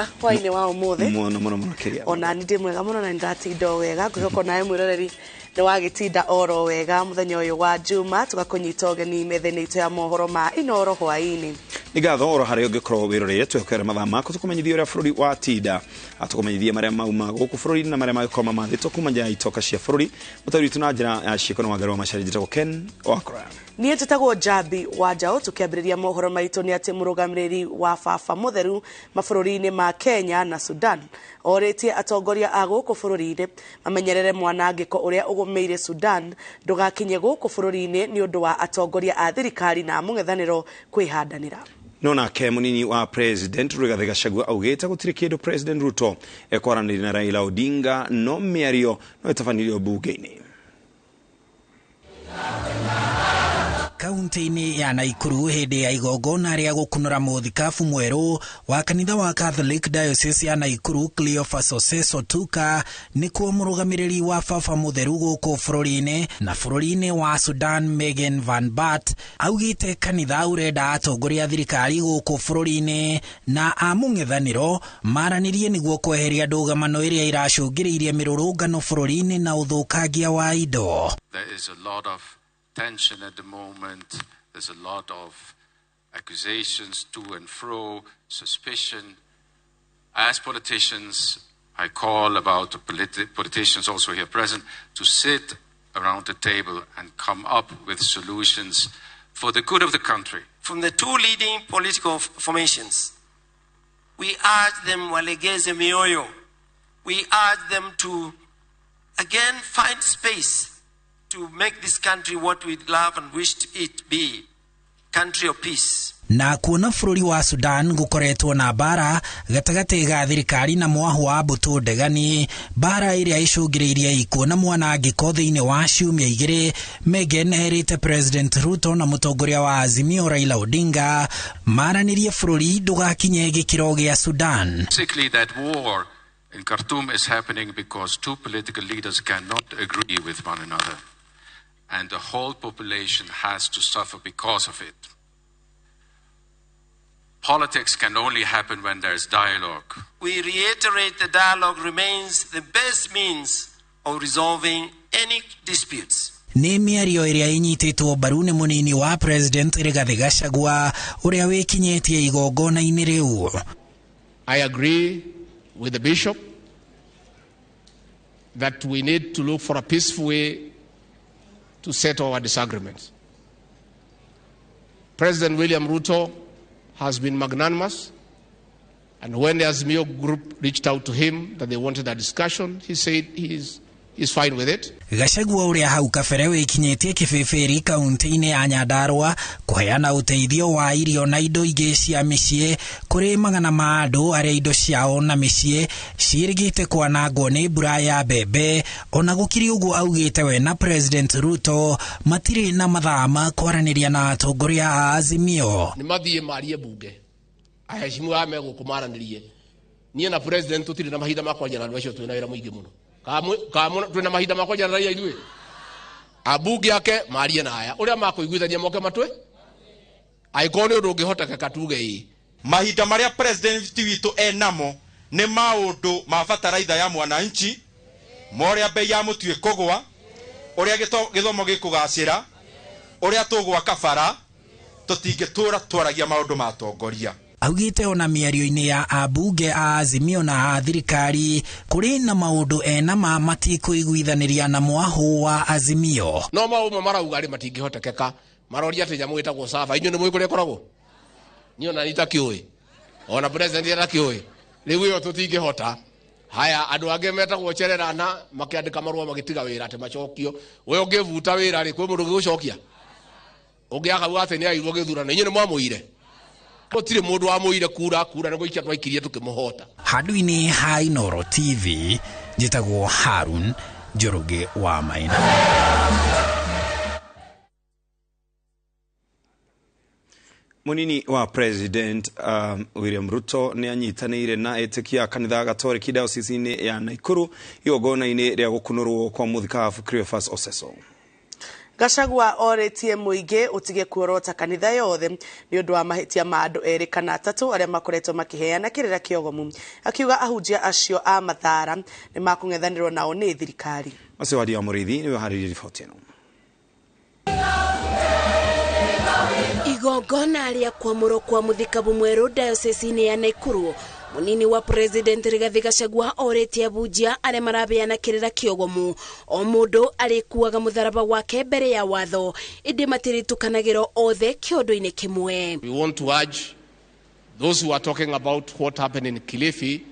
Hwainĩ wa ũmũthĩ. Mũno mũno mũno kĩria. Ona ni ndĩ mwega mũno na nĩndatinda o wega. Ngwĩhoka onawe mwĩroreri nĩ wagĩtinda oro wega mũthenya ũyũ wa Juma, tũgakũnyita ũgeni metha-inĩ itũ ya mohoro ma Inooro hwainĩ. Nĩ ngatho oro harĩa ũngĩkorwo wĩroreire, twĩhokere mathaa maku tũkũmenyithie ũrĩa bũrũri watinda, tũkũmenyithie marĩa mauma gũkũ bũrũri-inĩ na marĩa mangĩkorwo mamathĩtwo kuma nja ya itoka cia bũrũri. Mũtari witũ na njĩra ya ciĩko nĩ Wangari wa Macharia, njĩtagwo Ken Wakora. Niĩ njĩtagwo Njambi wa Njaũ. Tũkĩambĩrĩria mohoro maitũ nĩ atĩ mũrũgamĩrĩri wa baba mũtheru mabũrũri-inĩ ma Kenya na Sudan orĩtie atongoria a gũkũ bũrũri-inĩ mamenyerere mwanangĩko ũrĩa ũgũmĩire Sudan ndũgakinye gũkũ bũrũri-inĩ nĩ ũndũ wa atongoria a thirikari na mũng'ethanĩro kwĩhandanĩra. No nake munini wa President Rigathi Gachagua augĩte gũtirĩ kĩndũ President Ruto ekwaranĩria na Raila Odinga, no mĩario no ĩtabanirio mbunge-inĩ. Kaunti-inĩ ya Naikuru hĩndĩ ya igongona rĩa gũkunũra mũthikabu mwerũ wa kanitha wa Catholic Diocese ya Naikuru Cleophas Oseso Tuka, nĩkuo mũrũgamĩrĩri wa baba mũtheru gũkũ bũrũri-inĩ na bũrũri-inĩ wa Sudan Megan Van Bart augĩte kanitha ũrenda atongoria a thirikari gũkũ bũrũri-inĩ na a mũng'ethanĩro maranĩrie nĩguo kweheria ndũgamano ĩrĩa ĩracũngĩrĩirie mĩrũrũngano bũrũri-inĩ na ũthũkangia wa indo. There is a lot of tension at the moment. There's a lot of accusations to and fro, suspicion. As politicians, I call about the politicians also here present to sit around the table and come up with solutions for the good of the country. From the two leading political formations, we urge them walegeze mioyo. We urge them to again find space to make this country what we love and wish it be, country of peace. Na kuona bũrũri wa Sudan gũkoretwo na mbara gatagatĩ ga thirikari na mwahu wa mbũtũ ndegani, mbara ĩrĩa ĩcũngĩrĩirie ikuũ na mwanangĩko thĩinĩ wa ciumia igĩrĩ, Megan erĩte President Ruto na mũtongoria wa Azimio Raila Odinga maranĩrie bũrũri ndũgakinye gĩkĩro gĩa Sudan. Basically, that war in Khartoum is happening because two political leaders cannot agree with one another, and the whole population has to suffer because of it. Politics can only happen when there is dialogue. We reiterate the dialogue remains the best means of resolving any disputes. Nĩ mĩario ĩrĩa ĩnyitĩtwo mbaru nĩ mũnini wa President Rigathi Gachagua ũrĩa wĩkinyĩtie igongona-inĩ rĩu. I agree with the bishop that we need to look for a peaceful way to settle our disagreements. President William Ruto has been magnanimous, and when the Azimio group reached out to him that they wanted a discussion, he said he's fine with it. Gachagua ũrĩa hau kabere wĩkinyĩtie kĩbĩbĩri kaunti-inĩ ya Nyandarua kũheana ũteithio wa irio na indo ingĩ cia mĩciĩ kũrĩ magana ma andũ arĩa indo ciao na mĩciĩ ciĩrĩgĩte kwanangwo nĩ mbura ya mbembe. Ona gũkĩrĩ ũguo augĩte we na President Ruto matirĩ na mathaa ma kwaranĩria na atongoria a Azimio. Nĩ mathiĩ marie bunge, aheshimiwa aya megũkũ maranĩrie. Niĩ na President tũtirĩ na mahinda ma kwaria na andũ acio, twĩna wĩra mũingĩ mũno. Twĩna mahinda ma kwaria na raia ithuĩ? Ambunge ake marie na aya ũrĩa makũiguithania moke matwe, angĩkorwo nĩ ũndũ ũngĩhotekeka tuge ĩĩ. Mahinda marĩa president witũ enamo nĩ maũndũ ma bataraitha ya mwananchi, ma ũrĩa bei ya mũtu ĩkũgũa, ũrĩa gĩthomo gĩkũgacĩra, ũrĩa tũgwaka bara, tũtingĩtũra twaragia maũndũ ma atongoria. Augĩte ona mĩario-inĩ ya ambunge a Azimio na a thirikari kũrĩ na maũndũ enama matikũiguithanĩria na mwahu wa Azimio. No maũndũ marauga rĩ matingĩhotekeka, maroria atĩ nyamũ ĩtagwo sava, inyuĩ nĩ mũĩ kũrĩa ĩkoragwo? Niĩ ona itakĩũĩ, ona president atakĩũĩ, rĩu ĩyo tũtingĩhota. Haya, andũ angĩ metagwo Chererana makĩandĩka marũa magĩtiga wĩra atĩ macokio. We ũngĩbuta wĩra rĩ, kwĩ mũndũ ũngĩgũcokia? Ũngĩ akauga atĩ nĩ airwo gĩthurano, inyuĩ nĩ mwamũire? Gũtirĩ mũndũ wamũire kura, kura nĩ gũikia twaikirie tũkĩmũhota. Handũ-inĩ ha Inooro TV, njĩtagwo Harun Njoroge wa Maina. Munini wa President William Ruto nĩ anyitanĩire na etĩkia a kanitha Gatoreki diocese-inĩ ya Naikuru igongona-inĩ rĩa gũkunũrwo kwa mũthikabu Cleophas Oseso. Gachagua orĩtie mũingĩ ũtige kuorota kanitha yothe nĩ ũndũ wa mahĩtia ma andũ erĩ kana atatũ arĩa makoretwo makĩheana kĩrĩra kĩogomu, akiuga ahunjia acio a mathara nĩ makũng'ethanĩrwo nao nĩ thirikari. Macio Wadia wa Mũrĩithi nĩwe ũharĩirie riboti ĩno. Igongona rĩa kwamũrwo kwa mũthikabu mwerũ diocese-inĩ ya Naikuru, munini wa president Rigathi Gachagua orĩtie abunjia arĩa marabeana kĩrĩra kĩogomu o mũndũ arĩkuaga mũtharaba wake mbere ya watho, ĩndĩ matirĩtukanagĩrwo othe kĩondo-inĩ kĩmwe. We want to urge those who are talking about what happened in Kilifi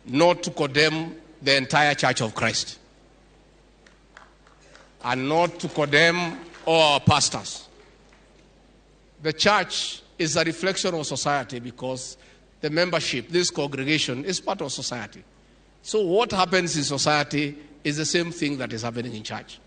not to condemn the entire Church of Christ and not to condemn all our pastors. The church is a reflection of society because the membership, this congregation, is part of society. So what happens in society is the same thing that is happening in church.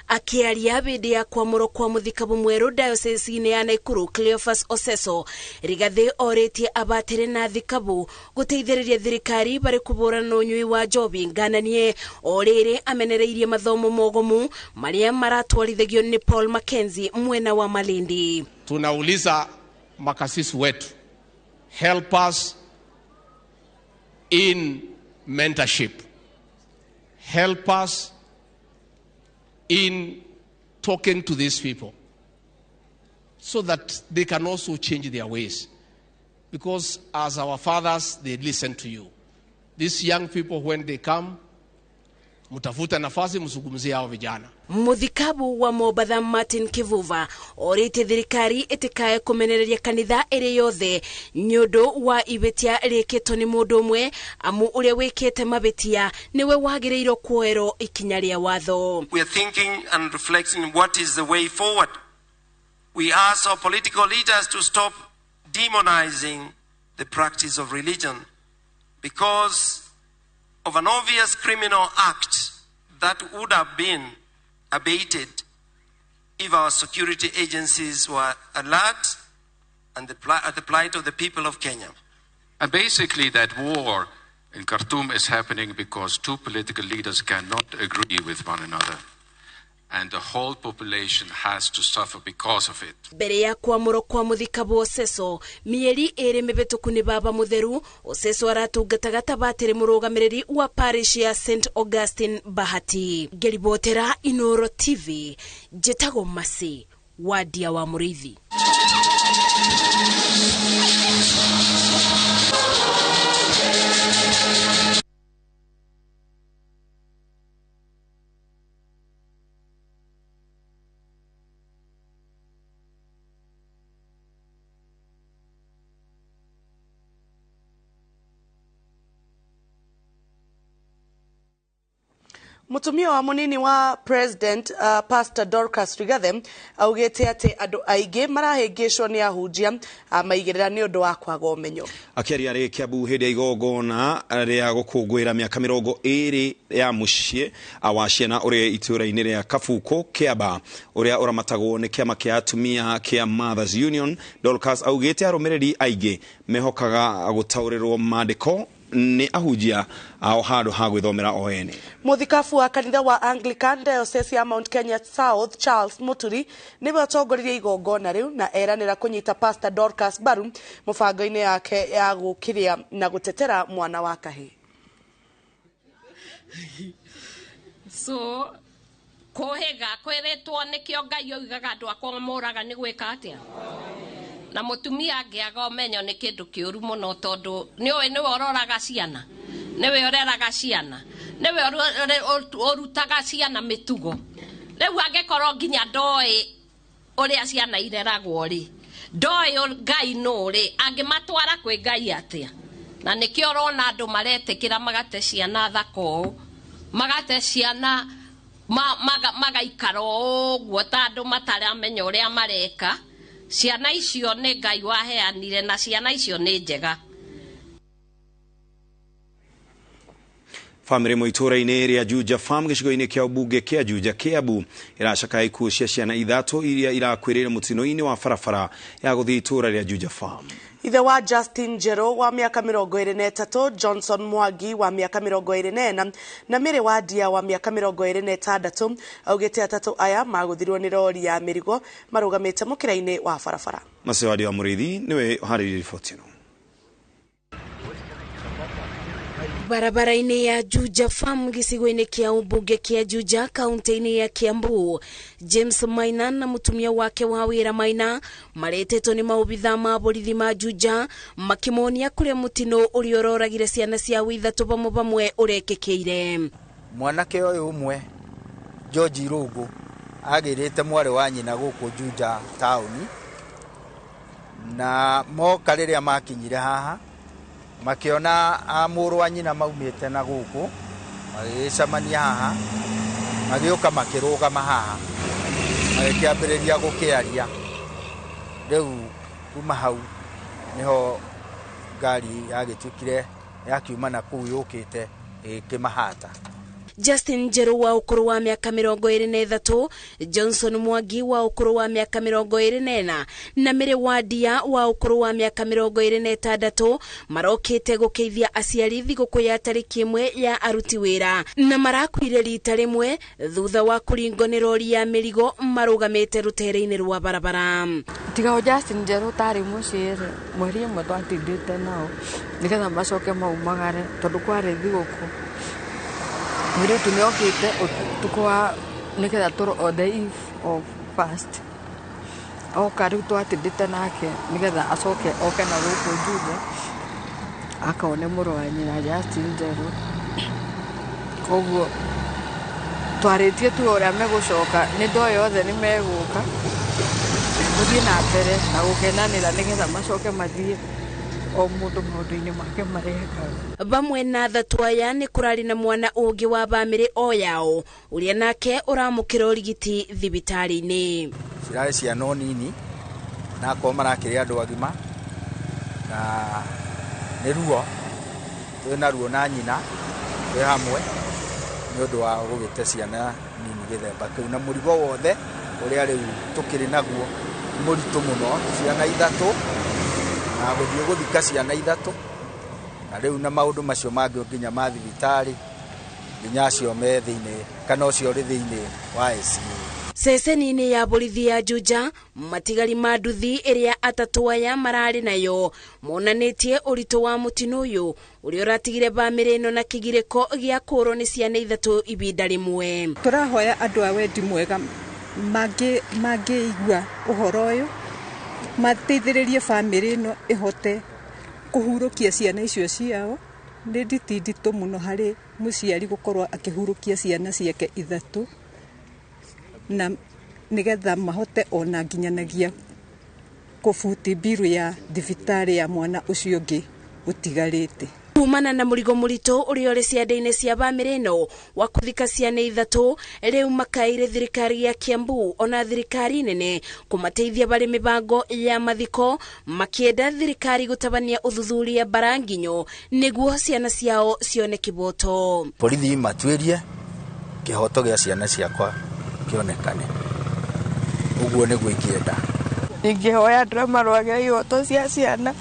Akiaria hĩndĩ ya kwamũrwo kwa mũthikabu mwerũ diocese-inĩ ya Naikuru Cleophas Oseso, Rigathi orĩtie abatĩrĩ na thikabu gũteithĩrĩria thirikari barĩ kũbũrana na ũnyui wa njobi ngananie. O rĩrĩ amenereirie mathomo mogomu marĩa maratwarithagio nĩ Paul Mackenzie mwena wa Malindi. Tunauliza makasisi wetu, help us in mentorship, help us in talking to these people so that they can also change their ways. Because as our fathers, they listen to you. These young people, when they come, mutafuta nafasi mzungumzie hao vijana. Muthikabu wa Mombatha Martin Kivuva orĩtie thirikari ĩtikae kũmenereria kanitha ĩrĩ yothe nĩ ũndũ wa ihĩtia rĩkĩtwo nĩ mũndũ ũmwe, amu ũrĩa wĩkĩte mahĩtia nĩwe wagĩrĩirwo kuoerwo ikinya rĩa watho. We are thinking and reflecting what is the way forward. We ask our political leaders to stop demonizing the practice of religion because of an obvious criminal act that would have been abated if our security agencies were alert and at the plight of the people of Kenya. And basically that war in Khartoum is happening because two political leaders cannot agree with one another. And the whole population has to suffer because of it. Mbere ya kwamũrwo kwa mũthikabu Oseso mĩeri ĩrĩ mĩhĩtũku nĩ baba mũtheru, Oseso aratungataga ta batĩrĩ mũrũgamĩrĩri wa parish ya St Augustine Bahati. Ngĩribotera Inoro TV, njĩtagwo Masi Wadia wa Mũrĩithi. Mutumia wa munini wa president Pastor Dorcas Rigathi augite ati andu aingi marahĩngĩcwo nĩ ahunjia maigĩrĩra nĩ ũndũ wa kwaga ũmenyo. Akĩaria rĩ Kiambu hĩndĩ ya igongona rĩa gũkũngũĩra mĩaka 20 ya mũciĩ wa ciana ũrĩa itũũra-inĩ rĩa Kabuku Kĩamba ũrĩa ũramatagwo nĩ kĩama kĩa atumia kĩa Mothers Union, Dorcas augĩte arũmĩrĩri aingĩ mehokaga gũtaũrĩrwo maandĩko nĩ ahunjia ao handũ ha gwĩthomera o ene. Mũthikabu wa kanitha wa Anglican Diocese ya Mount Kenya South Charles Muturi nĩwe ũtongoririe igongona rĩu na eranĩra kũnyita Pastor Dorcas mbaru mũbango-inĩ yake ya gũkĩria na gũtetera mwana wa kahĩĩ. So kũhĩga kwĩrĩtwo nĩkĩo Ngai oigaga andũ akwa moraga nĩ gwĩka atĩa? Na mũtumia angĩaga ũmenyo nĩ kĩndũ kĩũru mũno tondũ nĩũĩ nĩwe ũroraga ciana, nĩwe ũreraga ciana, nĩwe ũrutaga ciana mĩtugo. Rĩu angĩkorwo nginya ndoĩ ũrĩa ciana ireragwo rĩ, ndoĩ Ngai nũ rĩ, angĩmatwara kwĩ Ngai atĩa? Na nĩkĩo ũrona andũ maretĩkĩra magate ciana thaka ũũ, magate ciana magaikara ũguo ta andũ mataramenya ũrĩa mareka. Ciana icio nĩ Ngai waheanire na ciana icio nĩ njega. Famĩlĩ ĩmwe itũũra-inĩ rĩa Juja Farm gĩcigo-inĩ kĩa ũmbunge kĩa Juja Kiambu ĩracakaya ikuũ cia ciana ithatũ iria irakuĩrĩire mũtino-inĩ wa barabara ya gũthiĩ itũũra rĩa Juja Farm. Ithe wa Justin Njeru wa miaka 23, Johnson Mwangi wa miaka 24 na Mary Wadia wa miaka 26 augite atatu aya maguthirwo ni rori ya mirigo marugamite mukira-ini wa barabara. Macio Wadia wa Muriithi niwe uharĩirie riboti ĩno. Barabara-inĩ ya Juja Farm gĩcigo-inĩ kĩa ũmbunge kĩa Juja kaunti-inĩ ya Kiambu, James Maina na mũtumia wake wa wĩra Maina maretetwo nĩ maobitha ma borithi ma Juja makĩmonia kũrĩa mũtino ũrĩa ũroragire ciana cia ithatũ vamwe vamwe ũrekĩkĩire. Mwanake ũyũ ũmwe George Irũngũ agĩrĩte mwarĩ wa nyina gũkũ Juja taũni, na moka rĩrĩa makinyire haha makiona a mũrũ wa nyina maumĩte na gũkũ magĩgĩcemania haha, magĩũka makĩrũgama haha magĩkĩambĩrĩria gũkĩaria. Rĩu kuma hau nĩho ngari yagĩtuĩkire yakiuma na kũu yũkĩte ĩgĩkĩmahata. Justin Njeru wa ũkũrũ wa mĩaka 23, Johnson Mwangi wa ũkũrũ wa mĩaka 24 na Mary Wadia wa ũkũrũ wa mĩaka 26 marokĩte gũkeithia aciari thigũkũ ya tarĩki ĩmwe ya aruti wĩra na marakuire rita rĩmwe thutha wa kũringwo nĩ rori ya mĩrigo marũgamĩte rũtere-inĩ rwa barabara. Tiga o Justin Njeru tarĩ mũciĩ rĩ, mweri ĩmwe twatindĩte nao nĩgetha macoke maumagare tondũ kwarĩ thigũkũ. Mũirĩtu nĩ okĩte ũtukũ wa nĩgetha tũro on the eve of fast. Oka rĩu twatindĩte nake nĩgetha acoke oke na gũkũ Juja akone mũrũ wa nyina Justin Njeru. Koguo twarĩtie tu ũrĩa megũcoka, nĩ ndoĩ othe nĩ megũka gũthiĩ na mbere na gũkenanĩra nĩgetha macoke mathiĩ o mũndũ maũndũ-inĩ make marĩa ekaga. Vamwe na athatu aya nĩ kũrarĩ na mwana ũngĩ wa bamĩrĩ o yao ũrĩa nake ũramũkĩra ũrigiti thibitarĩ-inĩ. Cirarĩ ciana nini na akorwo marakĩrĩ andũ agima na nĩ ruo, twĩna ruo na nyina twĩ hamwe nĩ ũndũ wa gũgĩte ciana nini gĩthemba kĩu, na mũrigo wothe ũrĩa rĩu tũkĩrĩ naguo nĩ mũritũ mũno, ciana ithatũ na gũthiĩ gũthika ciana ithatũ na rĩu na maũndũ macio mangĩ nginya ma thibitarĩ nginya acio me thĩinĩ kana ũcio ũrĩ thĩinĩ wa ICU. Ceceni-inĩ ya borithi ya Juja matigari ma nduthi ĩrĩa atatũ aya mararĩ nayo monanĩtie ũritũ wa mũtino ũyũ ũrĩa ũratigire bamĩrĩ ĩno na kĩgirĩko gĩa kũũrwo nĩ ciana ithatũ ibinda rĩmwe. Tũrahoya andũ a wendi mwega mangĩigua ũhoro ũyũ mateithĩrĩrie bamĩrĩ ĩno ĩhote kũhurũkia ciana icio ciao. Nĩ nditi nditũ mũno harĩ mũciari gũkorwo akĩhurũkia ciana ciake ithatũ na nĩgetha mahote ona nginyanagia kũbuti mbiru ya thibitarĩ ya mwana ũcio ũngĩ ũtigarĩte. Kumana na mũrigo mũritũ ũrĩa ũrĩ ciande-inĩ cia bamĩrĩ ĩno wa kũthika ciana ithatũ, rĩu makaire thirikari ya Kiambu ona thirikari nene kũmateithia barĩ mĩbango ya mathiko, makĩenda thirikari gũtabania ũthuthuria bara nginyo nĩguo ciana ciao cione kĩboto. Borithi matuĩrie kĩhoto gĩa ciana ciakwa kĩonekane, ũguo nĩguo ingĩenda. Ingĩhoya andũ arĩa marũagĩra ihoto cia ciana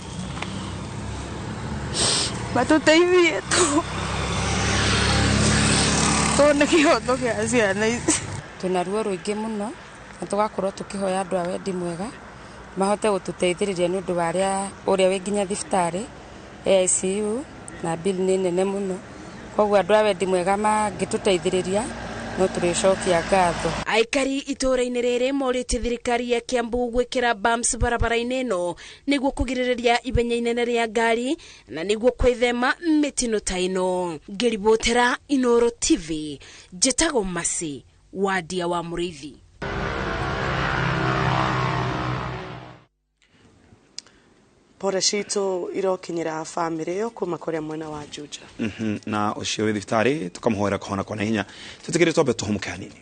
matũteithie tuone kĩhoto kĩa ciana ici. Twĩna ruo rũingĩ mũno na tũgakorwo tũkĩhoya andũ a wendi mwega mahote gũtũteithĩrĩria nĩ ũndũ wa arĩa ũrĩa wĩ nginya thibitarĩ ICU na bill nĩ nene mũno, koguo andũ a wendi mwega mangĩtũteithĩrĩria no tũrĩcokia ngatho. Aikari itũũra-inĩ rĩrĩ morĩtie thirikari ya Kiambu gwĩkĩra bumps barabara-inĩ ĩno nĩguo kũgirĩrĩria ibenya inene rĩa ngari na nĩguo kwĩthema mĩtino ta ĩno. Ngĩribotera Inooro TV, njĩtagwo Mercy Wadia wa Mũrĩithi. Pore citũ irokinyĩra bamĩrĩ ĩyo kuma kũrĩa mwena wa Juja. Na ũcio wĩ thibitarĩ tũkamũhoera kũhona kwa naihenya. Tũtigĩrĩre twambe tũhũmũke hanini.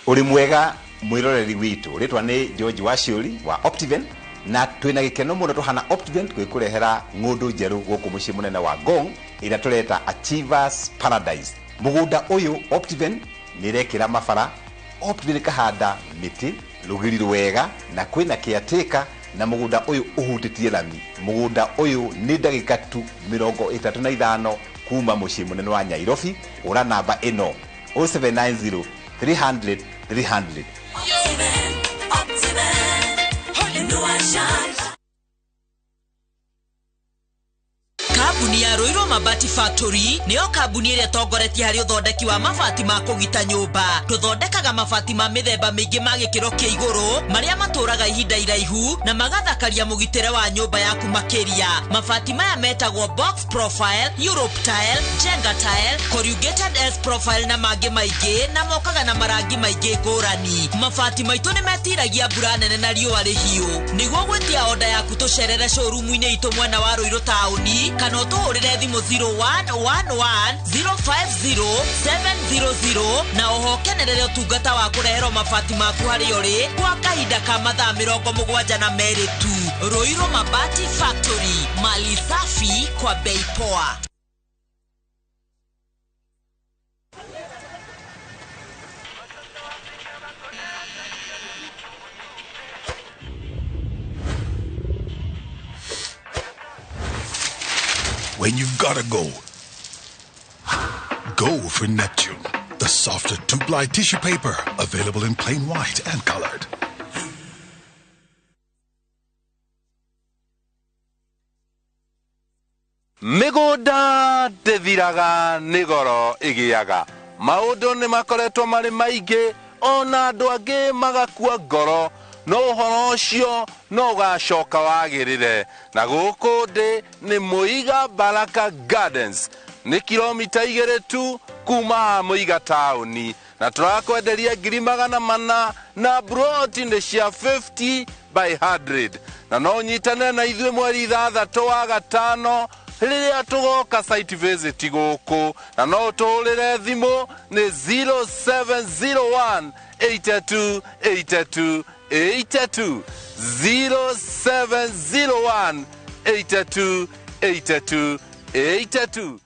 Ũrĩ mwega mwĩroreri witũ, rĩtwa nĩ George Waciũri wa Optiven, na twĩna gĩkeno mũno tũhana Optiven gwĩkũrehera ng'ũndũ njerũ gũkũ mũciĩ mũnene wa Ngong ĩrĩa tũreta Achievers Paradise. Mũgũnda ũyũ Optiven nĩ ĩrekĩra mabara, Optiven ĩkahanda mĩtĩ rũgiri rwega na kwĩna caretaker, na mũgũnda ũyũ ũhutĩtie rami. Mũgũnda ũyũ nĩ ndagĩka tu 35 kuma mũciĩ mũnene wa Nairobi. Hũra namba ĩno 0790 300 300. Kambuni ya Ruiru Mabati Factory niyo kambuni ĩrĩa ĩtongoretie harĩ ũthondeki wa mabati ma kũgita nyũmba. Tũthondekaga mabati ma mĩthemba mĩingĩ ma gĩkĩro kĩa igũrũ marĩa matũraga ihinda iraihu na magathakaria mũgitĩre wa nyũmba yaku makĩria. Mabati maya metagwo box profile, Europe tile, Jenga tile, corrugated S profile na mangĩ maingĩ, na mokaga na marangi maingĩ ngũrani. Mabati maitũ nĩ metiragia mbura nene na riũa rĩhiũ. Nĩguo gwĩtia oda yaku tũcerere showroom-inĩ itũ mwena wa Ruiru taũni kana ũtũhũrĩre thimũ 0111 050 700 na oho kenerere ũtungata wa kũreherwo mabati maku harĩa ũrĩ kwa kahinda ka mathaa 72 tu. Ruiru Mabati Factory, mali safi kwa bei poa. When you've gotta go, go for Neptune, the softer 2-ply tissue paper, available in plain white and colored. Mĩgũnda ndĩthiraga nĩ goro ĩgĩaga. Maũndũ nĩ makoretwo marĩ maingĩ ona andũ angĩ magakua ngoro, no ũhoro ũcio no ũgacoka wagĩrĩre. Na gũkũ ndĩ nĩ Mũiga Baraka Gardens, nĩ kilomita 2 tu kuma Mũiga taũni, na tũrakwenderia 400,000 na broti nĩ cia 50 by 100. Na no ũnyitane na ithuĩ mweri 6 wa gatano rĩrĩa tũgoka site visit gũkũ, na no ũtũhũrĩre thimũ nĩ 0701 82 82 82 0701 82 82 82.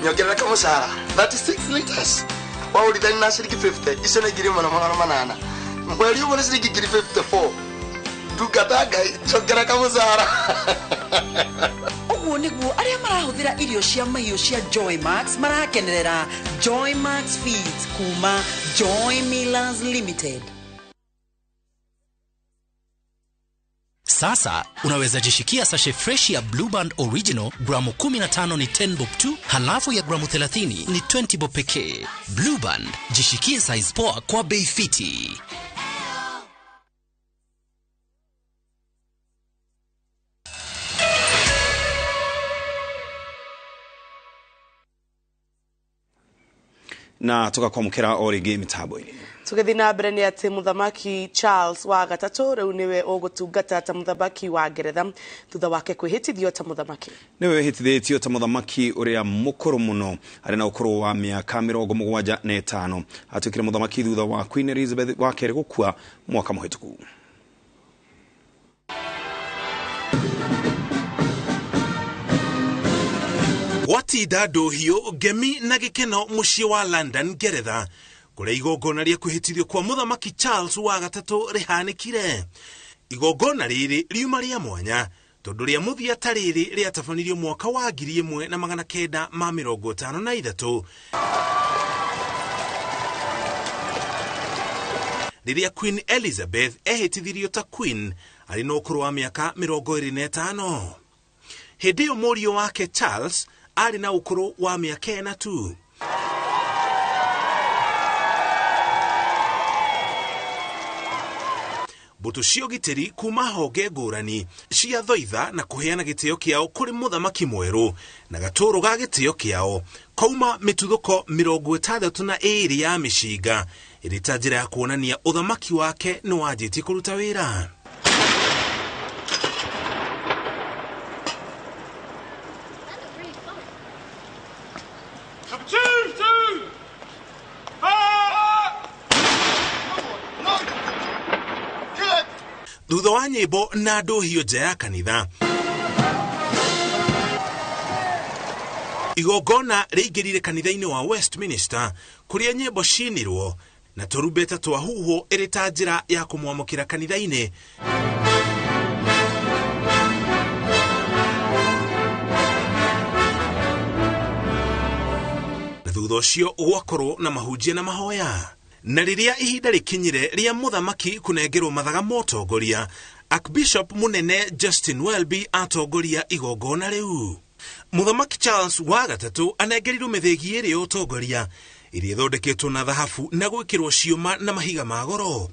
Nyongerera kamushahara 36 liters waurithani na ciringi 50 icio nĩ 1800 mweri ũmwe nĩ ciringi 54. Ndungata Ngai njongera kamushahara. Ũguo nĩguo arĩa marahũthĩra irio cia mahiũ cia Joy Max marakenerera Joy Max Feeds kuma Joy Millers Limited. Sasa unaweza jishikia sachet fresh ya Blue Band Original gramu 15 ni 10 bob tu, halafu ya gramu 30 ni 20 bob pekee. Blue Band, jishikie size poa kwa bei fiti. Na tugakwamukira o rĩngĩ mĩtambo-inĩ. Tũgĩthiĩ na mbere nĩ atĩ Mũthamaki Charles wa gatatũ rĩu nĩwe ũgũtungata ta mũthamaki wa Ngeretha thutha wake kwĩhĩtithio ta mũthamaki. Nĩwe wĩhĩtithĩtio ta mũthamaki ũrĩa mũkũrũ mũno arĩ na ũkũrũ wa mĩaka 75. Atuĩkire mũthamaki thutha wa Queen Elizabeth wa kerĩ gũkua mwaka mũhĩtũku. Gwatinda ndũhiũ ngemi na gĩkeno mũciĩ wa London Ngeretha kũrĩa igongona rĩa kwĩhĩtithio kwa mũthamaki Charles wa gatatũ rĩhanĩkire. Igongona rĩrĩ riuma rĩa mwanya tondũ rĩa mũthia ta rĩrĩ rĩatabanirio mwaka wa 1953 rĩrĩa Queen Elizabeth ehĩtithirio ta Queen arĩ na ũkũrũ wa mĩaka 25. Hĩndĩ ĩyo mũriũ wake Charles arĩ na ũkũrũ wa mĩaka 4 tu. Mbũtũ cia ũgitĩri kuma honge ngũrani cia thoitha na kũheana gĩtĩo kĩao kũrĩ mũthamaki mwerũ na gatũrũ ga gĩtĩo kĩao kauma mĩtuthũko 62 ya mĩcinga ĩrĩ ta njĩra ya kuonania ũthamaki wake nĩ wanjĩtie kũruta wĩra. Thutha wa nyĩmbo na ndũhio nja ya kanitha, igongona rĩingĩrire kanitha-inĩ wa Westminster kũrĩa nyĩmbo cinirwo na tũrumbeta twahuhwo ĩrĩ ta njĩra ya kũmwamũkĩra kanitha-inĩ. Na thutha ũcio gwakorwo na mahunjia na mahoya. Na rĩrĩa ihinda rĩkinyire rĩa mũthamaki kũnengerwo mathaga ma ũtongoria, Archbishop mũnene Justin Welby atongoria igongona rĩu. Mũthamaki Charles wa gatatũ anengerirwo mĩthĩgi ĩrĩ ya ũtongoria ĩrĩa ĩthondeketwo na thahabu na gwĩkĩrwo ciũma na mahiga ma goro.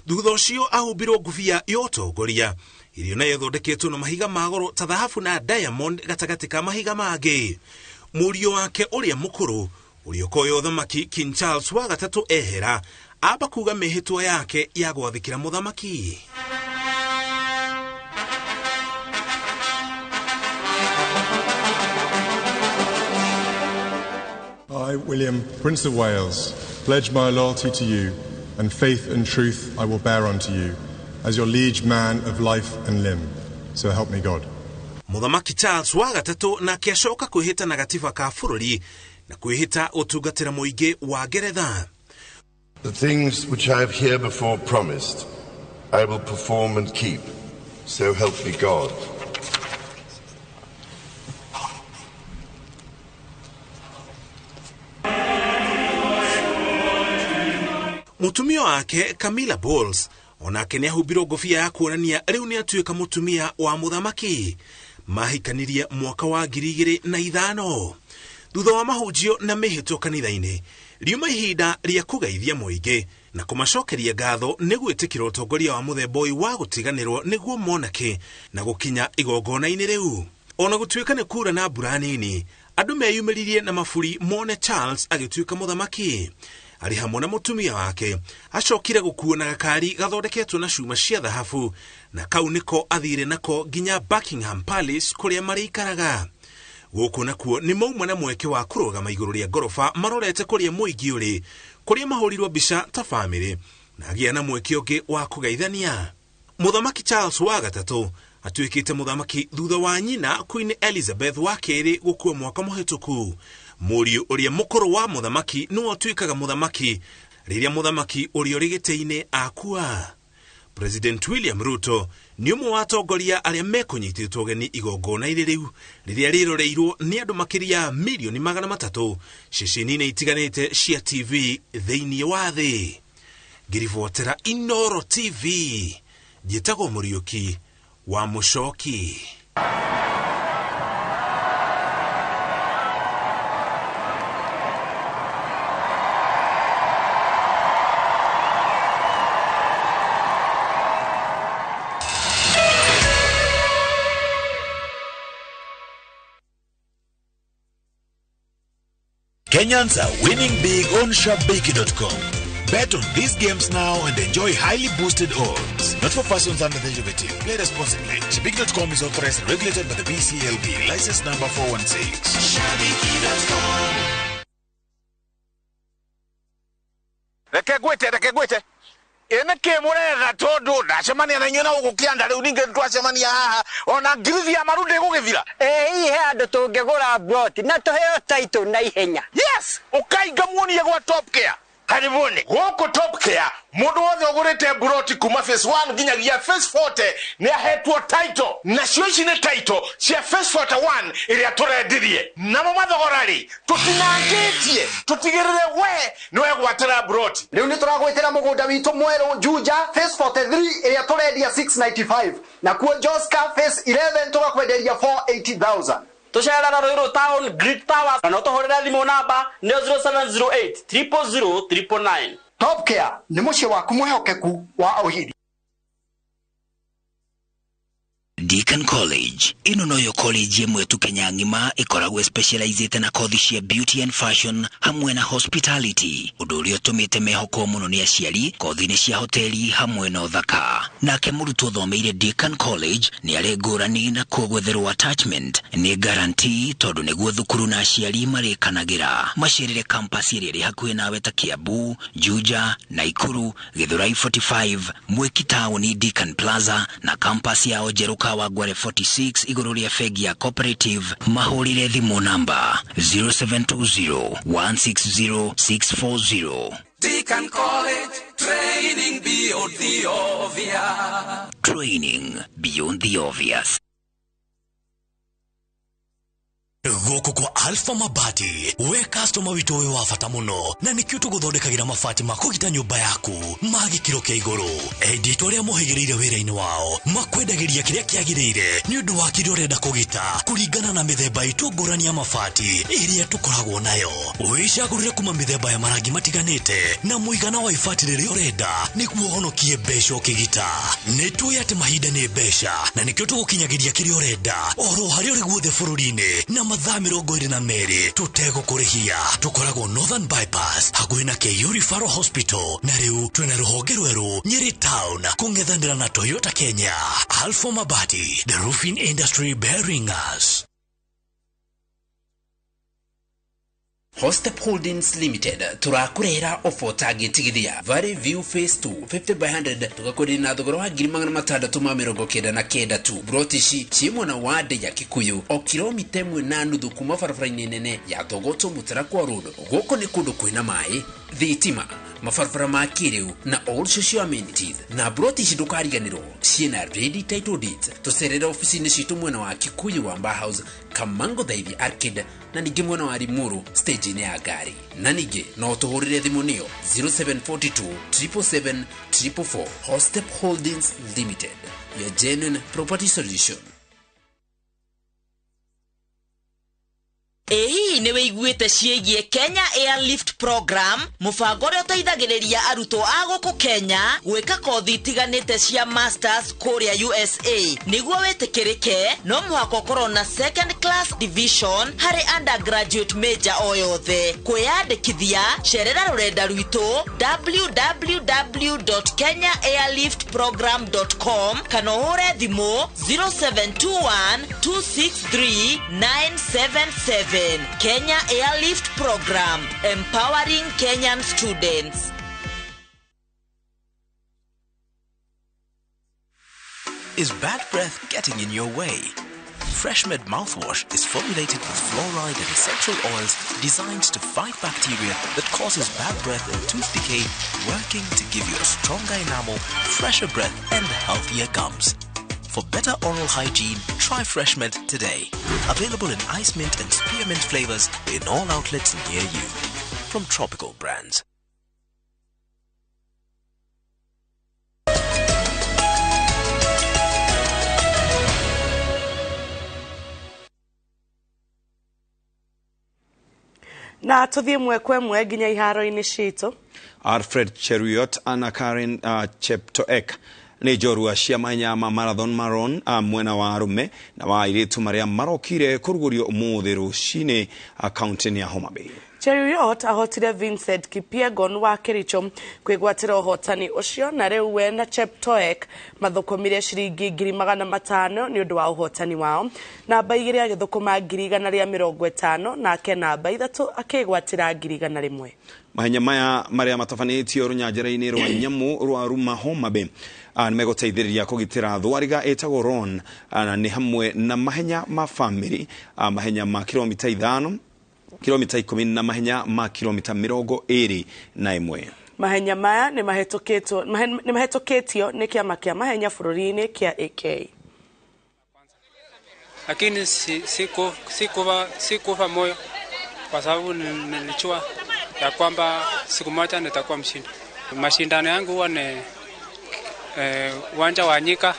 Thutha ũcio ahumbirwo ngubia ya ũtongoria ĩrĩa nayo ĩthondeketwo na mahiga ma goro ta thahabu na diamond gatagatĩ ka mahiga mangĩ. Mũriũ wake ũrĩa mũkũrũ ũrĩa ũkoya ũthamaki King Charles wa gatatũ ehera amba kuga mĩhĩtwa yake ya gwathĩkĩra mũthamaki. I, William, Prince of Wales, pledge my loyalty to you, and faith and truth I will bear unto you, as your liege man of life and limb. So help me God. Mũthamaki Charles wa gatatũ nake acoka kwĩhĩta na gatiba ka bũrũri na kwĩhĩta ũtungatĩra mũingĩ wa Ngeretha. The things which I have here before promised, I will perform and keep. So help me God. Mũtumia wake Camilla Bowles onake nĩahumbirwo ngũbia ya kuonania rĩu nĩatuĩka mũtumia wa mũthamaki. Mahikanirie mwaka wa 2005. Thutha wa mahunjio na mĩhĩtwa kanitha-inĩ, riuma ihinda rĩa kũgeithia mũingĩ na kũmacokeria ngatho nĩ gwĩtĩkĩra ũtongoria wa mũthemba ũyũ wa gũtiganĩrwo nĩguo monake na gũkinya igongona-inĩ rĩu. Ona gũtuĩka nĩ kura na mbura nini, andũ meyumĩririe na maburi mone Charles agĩtuĩka mũthamaki. Arĩ hamwe na mũtumia wake acokire gũkuo na gakari gathondeketwo na cuma cia thahabu, na kau nĩko athire nako nginya Buckingham Palace kũrĩa marĩikaraga. Gũkũ nakuo nĩ mauma na mweke wa kũrũgama igũrũ rĩa ngoroba marorete kũrĩa mũingĩ ũrĩ, kũrĩa mahũrirwo mbica ta bamĩrĩ na agĩa na mweke ũngĩ wa kũgeithania. Mũthamaki Charles wa gatatũ atuĩkĩte mũthamaki thutha wa nyina Queen Elizabeth wa kerĩ gũkua mwaka mũhĩtũku. Mũriũ ũrĩa mũkũrũ wa mũthamaki nĩwe ũtuĩkaga mũthamaki rĩrĩa mũthamaki ũrĩa ũrĩ gĩtĩ-inĩ akua. President William Ruto nĩ ũmwe wa atongoria arĩa mekũnyitĩtwo ũgeni igongona-inĩ rĩu rĩrĩa rĩroreirwo nĩ andũ makĩria milioni 300 ceceni-inĩ itiganĩte cia TV thĩinĩ wa thĩ. Ngĩribotera Inoro TV, njĩtagwo Mũriũki wa Mũcoki. Kenyans are winning big on Shabiki.com. Bet on these games now and enjoy highly boosted odds. Not for persons under the age of 18. Play responsibly. Shabiki.com is authorized and regulated by the BCLB. License number 416. Shabiki.com. Reke gwete. Ene ke muretha tondu ndacemania na inyuĩ na gũkũ kĩanda rĩu ningĩ twacemania haha ona ngirithi ya maru ndĩgũgĩthira. Ĩ hihi andũ tũngĩgũra plot na tũheo title na ihenya. Yes, ũkainga muonie gwa Top Care. Karibuni gũkũ Top Care mũndũ wothe ũgũrĩte mburoti kuma phase 1 nginyagia phase 40 nĩ ahetwo title, nacio ici nĩ title cia phase 41 ĩrĩa tũrendirie. Namo mathogora rĩ tũtinangĩtie, tũtigĩrĩre we nĩ wegwatĩra mburoti. Rĩu nĩ tũragwĩtĩra mũgũnda witũ mwerũ Juja phase 43 ĩrĩa tũrendia 695, nakuo Joska phase 11 tũgakwenderia 480,000. Tucerera Ruiru Town Great Towers na no tũhũrĩre thimũ namba nĩ 0708 000 999. Top Care nĩ mũciĩ waku mwĩhokeku wa ũhiri. Deacon College ĩno noyo college ĩmwe tu Kenya ng'ima ĩkoragwo specializĩte na kothi cia beauty and fashion hamwe na hospitality, ũndũ ũrĩa ũtũmĩte mehokwo mũno nĩ aciari kothi-inĩ cia hoteli hamwe na ũthaka. Nake mũrutwo ũthomeire Deacon College nĩ arĩ ngũrani na kuo gwetherwo attachment nĩ guarantee tondũ nĩguo thukuru na aciari marĩkanagĩra. Macerere campus ĩrĩa ĩrĩ hakuhĩ nawe ta Kiambu, Juja, Naikuru, Githurai 45, Mwiki taũni Deacon Plaza na campus yao njerũ Kawangware 46 igũrũ rĩa bengi ya Cooperative. Mahũrĩre thimũ namba 0720 160 640. Deacon College, training beyond the obvious. Training beyond the obvious. Gũkũ kwa Alpha Mabati, we customer witũ wĩ wa bata mũno, na nĩkĩo tũgũthondekagĩra mabati ma kũgita nyũmba yaku ma gĩkĩro kĩa igũrũ. Endia aitũ arĩa mohĩgĩrĩire wĩra-inĩ wao makwendagĩria kĩrĩa kĩagĩrĩire nĩ ũndũ wa kĩrĩa ũrenda kũgita kũringana na mĩthemba itũ ngũrani ya mabati ĩrĩa tũkoragwo nayo. Wĩcagũrĩre kuma mĩthemba ya marangi matiganĩte na mũigana wa ibati rĩrĩa ũrenda nĩguo ũhonokie mbeca ũkĩgita. Nĩ tũĩ atĩ mahinda nĩ mbeca na nĩkĩo tũgũkinyagĩria kĩrĩa ũrenda oro harĩa ũrĩ guothe bũrũri-inĩ na mathaa 22 tũtegũkũrĩhia. Tũkoragwo Northern Bypass hakuhĩ na KU Referral Hospital, na rĩu twĩna rũhonge rwerũ Nyeri Town kũng'ethanĩra na Toyota Kenya. Alpha Mabati, the roofing industry bearing us. Hostep Holdings Limited turakurehera ofo tagĩtigithia Valley View Phase 2 50 by 100 tugakwenderia na thogora wa 699 tu. Broti ici ciĩ mwena wa Ndĩ ya Kikuyu o kilomita 1.5 kuma barabara-inĩ nene ya Thogoto Mũtarakwa Road. Gũkũ nĩ kũndũ kwĩna maĩ, thitima, mabarabara ma kĩrĩu na all social amenities. Na broti ici ndũkariganĩrwo ciĩna ready title deeds. Tũcerere ofici-inĩ citũ mwena wa Kikuyu Wamba House, Kamango Thaithi Arcade, na ningĩ mwena wa Limuru stage-inĩ ya ngari. Na ningĩ no tũhũrĩre thimũ nĩyo 0742 777 444. Hostep Holdings Limited, your genuine property solution. Ĩ hihi nĩ wĩiguĩte ciĩgiĩ Kenya Airlift Program, mũbango ũrĩa ũteithagĩrĩria arutwo a gũkũ Kenya gwĩka kothi itiganĩte cia masters kũrĩa USA. Nĩguo wĩtĩkĩrĩke no mũhaka ũkorwo na second class division harĩ undergraduate major o yothe. Kwĩyandĩkithia, cerera rũrenda rwitũ www.kenyaairliftprogram.com kana ũhũre thimũ 0721 263 977. Kenya Airlift Program, empowering Kenyan students. Is bad breath getting in your way? FreshMed mouthwash is formulated with fluoride and essential oils designed to fight bacteria that causes bad breath and tooth decay, working to give you a stronger enamel, fresher breath, and healthier gums. For better oral hygiene, try FreshMed today. Available in ice mint and spearmint flavors in all outlets near you. From Tropical Brands. Na tuthiĩ mwe kwa mwe nginya iharo-inĩ citũ. Alfred Cheruiyot na Karen Cheptoek nĩ njorua cia mahenya ma marathon maron mwena wa arũme na wa airĩtu marĩa marokire kũrugũrio ũmũthĩ rũcinĩ kaunti-inĩ ya Homa Bay. Cheruiyot ahotire Vincent Kipyegon wa Kericho kwĩgwatĩra ũhotani ũcio, na rĩu we na Cheptoek mathũkũmire ciringi 500,000 nĩ ũndũ wa ũhotani wao. Namba 2 agĩthũkũma 150,000 nake namba 3 akĩgwatĩra 100,000. Mahenya maya marĩa matabanĩtio rũnyanjara-inĩ rwa nyamũ rwa Ruma Homa Bay nĩ megũteithĩrĩria kũgitĩra thwariga ĩtagwo Ron, na nĩ hamwe na mahenya ma famĩlĩ, mahenya ma kilomita 5, kilomita 10 na mahenya ma kilomita 21. Mahenya maya nĩ mahĩtũkĩtio nĩ kĩama kĩa mahenya bũrũri-inĩ kĩa AK. Lakini sikufa moyo kwa sababu nilijua ya kwamba siku moja nitakuwa mshindi. Mashindano yangu huwa ni uwanja wa Nyika.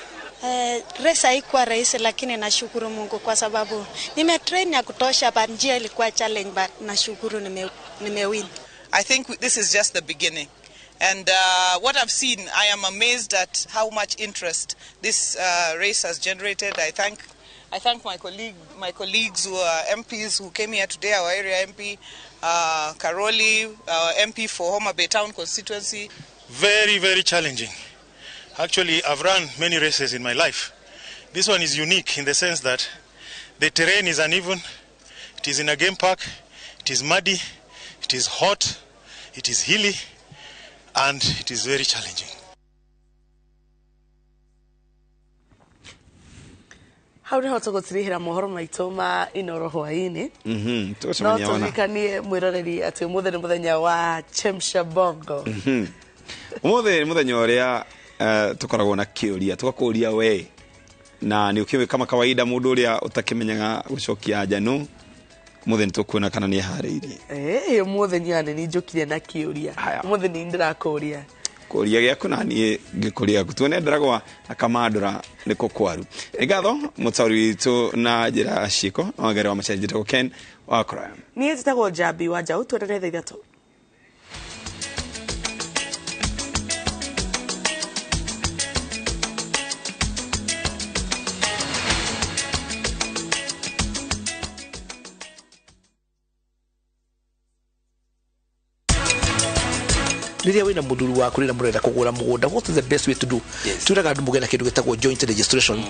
Race haikuwa rahisi, lakini nashukuru Mungu kwa sababu nimetrain ya kutosha, but njia ilikuwa challenge, but nashukuru nimewin. I think this is just the beginning. And what I've seen, I am amazed at how much interest this race has generated. I thank my colleagues who are MPs who came here today, our area MP, Karoli, our MP for Homa Bay Town constituency. Very, very challenging. Actually, I've run many races in my life. This one is unique in the sense that the terrain is uneven, it is in a game park, it is muddy, it is hot, it is hilly, and it is very challenging. Hau niho tũgũtirihĩra mohoro maitũ ma Inoro hwaĩ-inĩ. No Tũgũcemania wana. Tũririkanie mwĩroreri atĩ ũmũthĩ nĩ mũthenya wa Chemsha Bongo. Ũmũthĩ nĩ mũthenya ũrĩa tũkoragwo na kĩũria, tũgakũria we na nĩ ũkĩũĩ kama kawaida mũndũ ũrĩa ũtakĩmenyaga gũcokia anja no ũmũthĩ nĩ tũkuona kana nĩ eharĩirie. Ũmũthĩ niĩ nĩ njũkire na kĩũria. Ũmũthĩ nĩ ndĩrakũria. Kũria gĩaku na niĩ ngĩkũria gĩaku, tuone ndaragwa na kamandũra nĩkũ kwaru. Nĩ ngatho mũtaũri witũ na njĩra ya ciĩko na wangari wa macenjia, njĩtagwo Ken wa Kũraya. Niĩ njĩtagwo Njambi wa Njaũ. Tuonane thaa 3. Rĩrĩa wĩna mũthuri waku, rĩrĩa mũrenda kũgũra mũgũnda, what is the best way to do? Twĩraga andũ mũgĩe na kĩndũ gĩtagwo joint registration.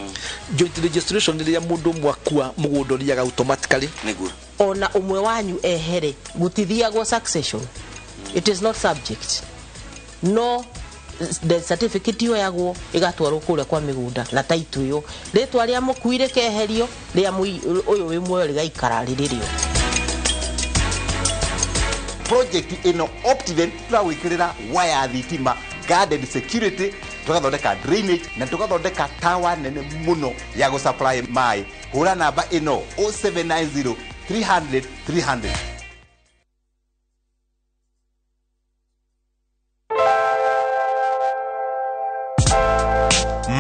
Joint registration nĩ rĩrĩa mũndũ ũmwe akua, mũgũnda ũthiaga automatically. Nĩguo. Ona ũmwe wanyu ehere, gũtithiagwo succession. It is not subject, no the certificate yoyagwo ĩgatwarwo kũrĩa kwa mĩgũnda na title ĩyo, rĩtwa rĩa mũkui rĩkeherio, rĩa ũyũ wĩ muoyo rĩgaikara rĩrĩ rĩo. Project ĩno Optiven tũragwĩkĩrĩra waya thitima, guarded security, tũgathondeka drainage na tũgathondeka tower nene mũno ya gũsupply maĩ. Hũra namba ĩno 0790 300 300.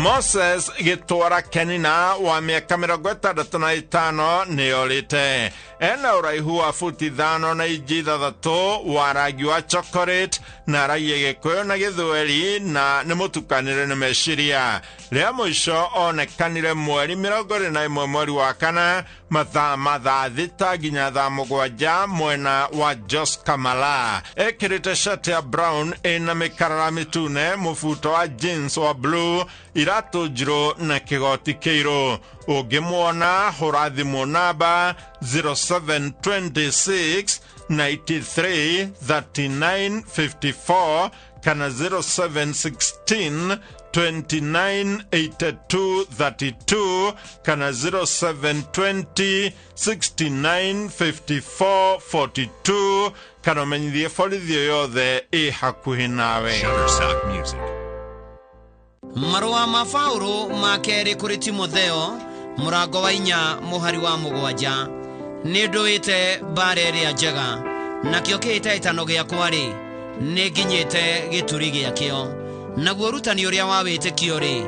Moses Gĩtwara Kenina wa mĩaka 65 nĩorĩte. Ena ũraihu wa futi 5 na inji 6, wa rangi wa chocolate na aragia Gĩkũyũ na Gĩthweri na nĩ mũtukanĩre nĩ meciria. Rĩa mũico onekanire mweri 21 mweri wa kana, mathaa ma thaa 6 nginya thaa 7, mwena wa Jos Kamala. Ekĩrĩte shati ya brown ĩna mĩkarara mĩtune, mũbuto wa jeans wa blue, iratũ njirũ na kĩgoti kĩirũ. Ũngĩmuona, hũra thimũ namba 0726 93 39 54 kana 0716 29 82 32 kana 0720 69 54 42, kana ũmenyithie borithi o yothe ĩ hakuhĩ nawe. Shutterstock Music. Marũa ma Paulo ma kerĩ kũrĩ Timotheo, mũrango wa 4, mũhari wa 7. Nĩ ndũĩte mbara ĩrĩa njega, nakĩo kĩhĩtahĩtano gĩakwa-rĩ, nĩ nginyĩte gĩturi gĩakĩo, naguo ũrutani ũrĩa wa wĩtĩkio-rĩ,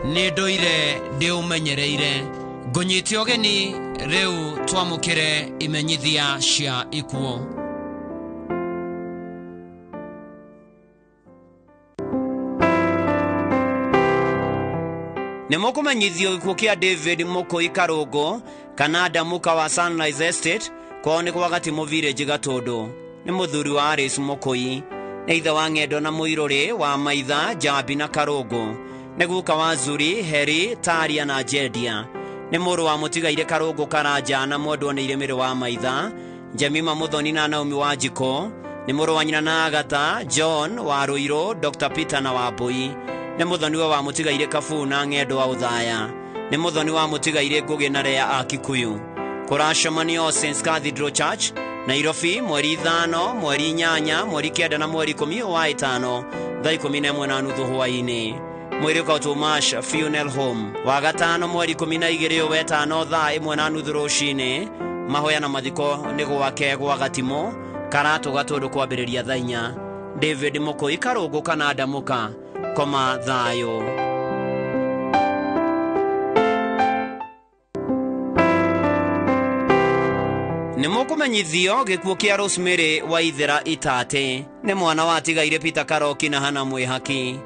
nĩ ndũire ndĩũmenyereire. Ngũnyite ũgeni rĩu twamũkĩre imenyithia cia ikuũ. Nĩ mũkũmenyithio gĩkuũ kĩa David Mũkũi Karũngũ kana Ndamuka wa Sunrise Estate, kwao nĩ kwa Gatimũ Village, Gatũndũ. Nĩ mũthuri wa Alice Mũkũi, nĩ ithe wa Ng'endo na Mũirũrĩ, wa Maitha, Njambi na Karũngũ, nĩ guka wa Zuri, Heri, Taria na Jendia, nĩ mũrũ wa mũtigaire Karũngũ Karanja na mwendwo nĩ Irĩmĩrĩ wa Maitha, Jemima Mũthoni na Naomi wa Njiko, nĩ mũrũ wa nyina na Agatha, John wa Rũirũ, Dr Peter na Wambui, nĩ mũthoniwe wa mũtigaire Kabuu na Ng'endo wa Ũthaya, nĩ mũthoni wa mũtigaire Ngũgĩ na Rea a Kikuyu. Kũracemanio Saints Cathedral Church, Nairobi, mweri 5, mweri 8, mweri 9 na mweri 10 wa ĩtano, thaa 11:30 hwaĩ-inĩ. Mwĩrĩ ũkautwo Mash Funeral Home wa gatano, mweri 12 wetano, thaa 1:30 rũcinĩ. Mahoya na mathiko nĩ gwake gwa Gatimũ, Karatũ, Gatũndũ, kwambĩrĩria thaa 4. David Mũkũi Karũngũ kana Ndamuka, koma thayũ. Nĩ mũkũmenyithio gĩkuũ kĩa Rosemary Waithera Itatĩ nĩ mwana wa atigaire Peter Karoki na Hana Mwĩhaki.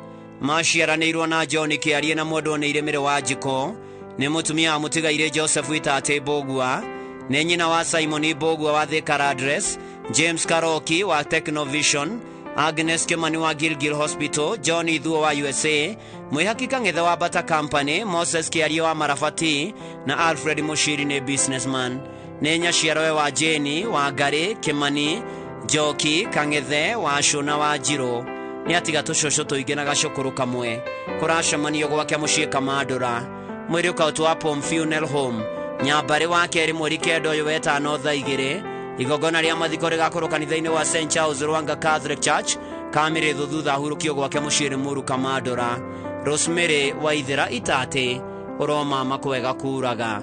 Maciaranĩirwo na John Kĩarie na mwendwo nĩ Iremere wa Njiko. Nĩ mũtumia wa mũtigaire Joseph Itatĩ Mbũgua. Nĩ nyina wa Simon Mbũgua wa Thika Address, James Karoki wa Technovision, Agnes Kimani wa Gilgil Hospital, John Ithuo wa USA, Mwĩhaki Kang'ethe wa Bata Company, Moses Kĩarie wa Marabati na Alfred Mushiri nĩ businessman. Nĩ nyaciarowe wa Jane wa Ngarĩ Kimani, Njoki Kang'ethe wa Cũna wa Njirũ. Nĩ atiga tũcũcũ tũingĩ na gacũkũrũ kamwe. Kũracemanio gwake mũciĩ Kamandũra. Mwĩrĩ ũkautwo Palm Funeral Home Nyambarĩ wa kerĩ mweri 9 ũyũ wetano thaa 2. Igongona rĩa mathiko rĩgakorwo kanitha-inĩ wa St Charles Rwanga Catholic Church Kamĩrĩthũ thutha ahurũkio gwake mũciĩ Rĩmuru Kamandũra. Rosemary Waithera Itatĩ ũromama kwega kuraga.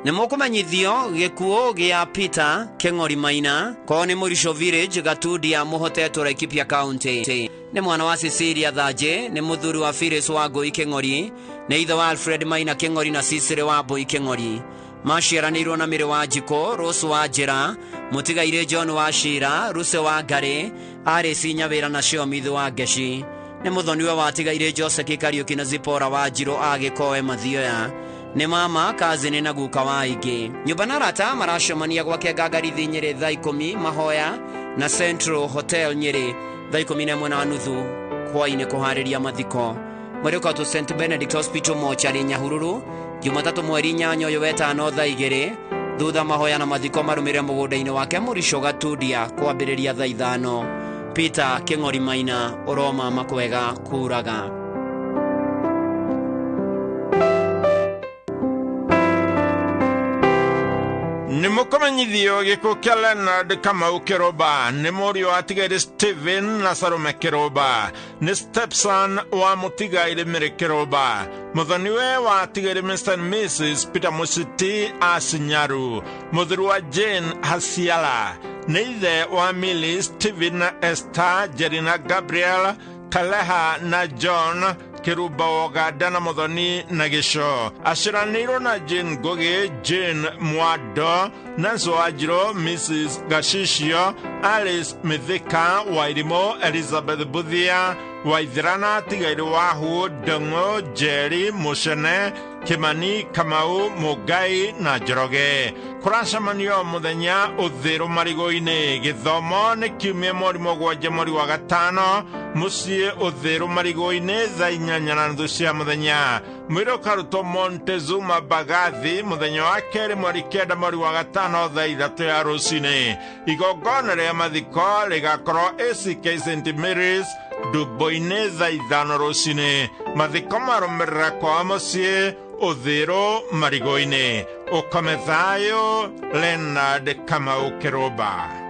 Nĩ mũkũmenyithio gĩkuũ gĩa Peter Kĩng'ori Maina kwao nĩ Mũrico Village Gatundia Mũhotetwo Laikipia County. Nĩ mwana wa Cecilia Thanjĩ, nĩ mũthuri wa Phyllis wa Ngũi Kĩng'ori, nĩ ithe wa Alfred Maina Kĩng'ori na Cicely wa Mbũi Kĩng'ori. Maciaranĩirwo na Mĩrĩ wa Njikũ, Rose wa Njĩra, mũtigairĩ John wa Cira, Ruse wa Ngarĩ, Alice Nyawĩra na Shomith wa Ngeci. Nĩ mũthoniwe wa tigairĩ Joseph Kariũki na Zipora wa Njirũ a Gĩkoe Mathioya. Nĩ mama kazini na guka wa aingĩ. Nyũmba na arata maracemania gwake Ngangarithi Nyĩrĩ thaa 10 mahoya na Central Hotel Nyĩrĩ thaa 11:30 hwaĩ-inĩ kũharĩria mathiko. Mwĩrĩ ũkautwo St Benedict Hospital mochari Nyahururu Jumatatũ mweri 8 ũyũ wetano thaa 2 thutha mahoya na mathiko marũmĩrĩre mũgũnda-inĩ wake Mũrico Gatundia kwambĩrĩria thaa 5. Peter Kĩng'ori Maina ũromama kwega kuraga. Nĩ mũkũmenyithio gĩkuũ kĩa Leonard Kamau Kĩrũmba nĩ mũriũ wa atigaire Stephen na Salome Kĩrũmba, nĩ stepson wa mũtigaire Mary Kĩrũmba, mũthoniwe wa atigaire Mr and Mrs Peter Mũciti a Sinyaru, mũthuri wa Jane Hasiala, nĩ ithe wa Millie, Stephen na Esther, Jerry na Gabriel, Kaleha na John Kĩrũmba wa Ũganda na Mũthoni na Gĩco. Aciaranĩirwo na Jane Ngugi, Jane Mwando, Nancy Wanjirũ, Mrs Gacicio, Alice Mithika, Wairimũ, Elizabeth Buthia, Waithera atigairĩ Wahu, Ndung'u, Njeri, Mũcene, Kimani, Kamau, Mũngai na Njoroge. Kũracemanio mũthenya ũthĩrũ marigũ-inĩ. Gĩthomo nĩ kiumia mweri 7 mweri wa 5 mũciĩ ũthĩrũ marigũ-inĩ thaa 8:30 cia mũthenya. Mwĩrĩ ũkarutwo Montezuma Bagathi mũthenya wa kerĩ mweri 9 mweri wa 5 thaa 3 ya rũcinĩ. Igongona rĩa mathiko rĩgakorwo ACK St Mary's Ndumbo-inĩ thaa 5 rũcinĩ. Mathiko marũmĩrĩra kwa mũciĩ ũthĩrũ marigũ-inĩ. Ũkome thayũ, Leonard Kamau Kĩrũmba.